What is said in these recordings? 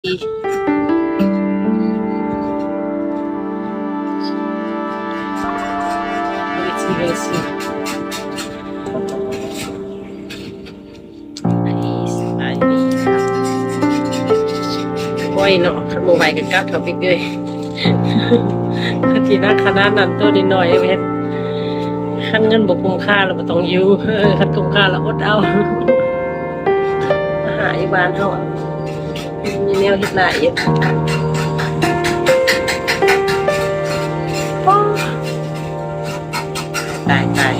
Let's see, let's see. ສະບາຍດີ ສະບາຍດີ ໂອ້ຍເນາະ ຄັນບໍ່ໄຫວກໍກັບເຖາະ ບິກເອີຍ ຄັນຊິໜັກຂະໜາດນັ້ນ ໂຕນ້ອຍໆ ເຮັດ ຄັນເງິນບໍ່ຄຸ້ມຄ່າແລ້ວບໍ່ຕ້ອງຢູ່ ເອີ ຄັນຄຸ້ມຄ່າແລ້ວອົດເອົາ ມາຫາຢູ່ບ້ານເຮົາ ມີແນວເຮັດຫຼາຍຢູ່ ໂອ້ ຕາຍ ຕາຍ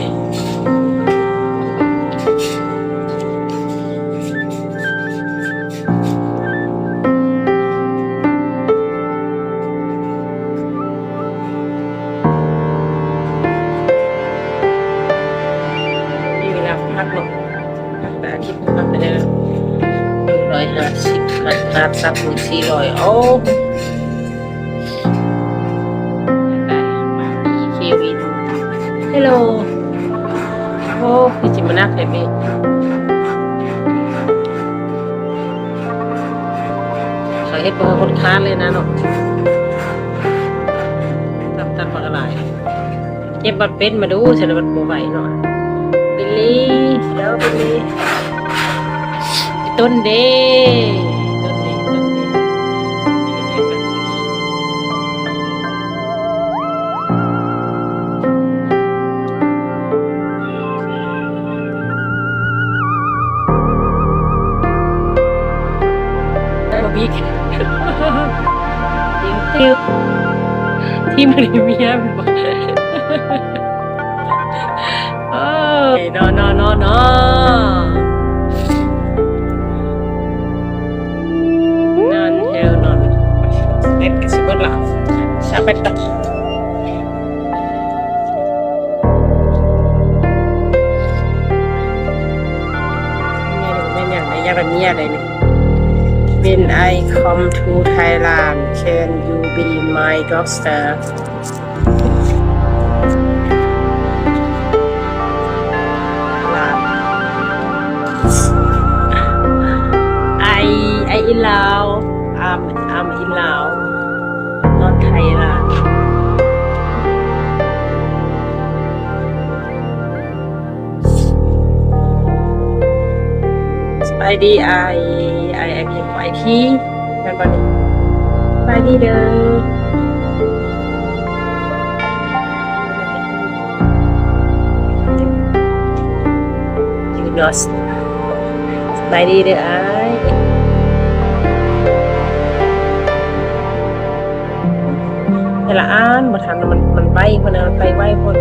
ມີເວລາພັກເນາະ ພັກແຕ່ອາທິດ ພັກແຕ່ໜຶ່ງຮ້ອຍຫ້າສິບ ພັກ ພັກສັບໜຶ່ງສີ່ຮ້ອຍ ໂອ້ ເຄວິນ ເຮລໂລ ໂອ້ ຄືຊິມາໜັກແທ້ເບ ເຂົາເຮັດບໍ່ໃຫ້ຄົນຄ້ານເລີຍນະເນາະ ຕັດ ຕັດບັກຫຼາຍ ເກັບບັດເປັນມາດູ ຊັ້ນລະມັນບໍ່ໄຫວເນາະ ບິລລີ ເອີ ບິລລີ ຕົ້ນເດ້ ຕົ້ນເດ້ ຕົ້ນເດ້. ບໍ່ມີ ທີ່ ທີ່ບໍ່ໄດ້ເມຍ ໂອ້ຍ ນອນ ນອນ ນອນ ນອນ ນອນແຖວນອນ ເນັດກໍຊິເບິດລະ ຊາເປັດລະ ແມ່ນຫຍັງ ແມ່ນຫຍັງ ໄດ້ຢາກໄດ້ເມຍໄດ໋ນີ້ When I come to Thailand, can you be my doctor? ລາວ I I in Lao I'm I'm in Lao not Thailand. ສະບາຍດີ I I I P I T ແມ່ນບໍ່ນີ້? ສະບາຍດີເດີ Yunus ສະບາຍດີເດີອ້າຍ ແຕ່ລະອັນບໍ່ທັນ ມັນ ມັນໄວພຸ້ນນະ ໄປໄວພຸ້ນ.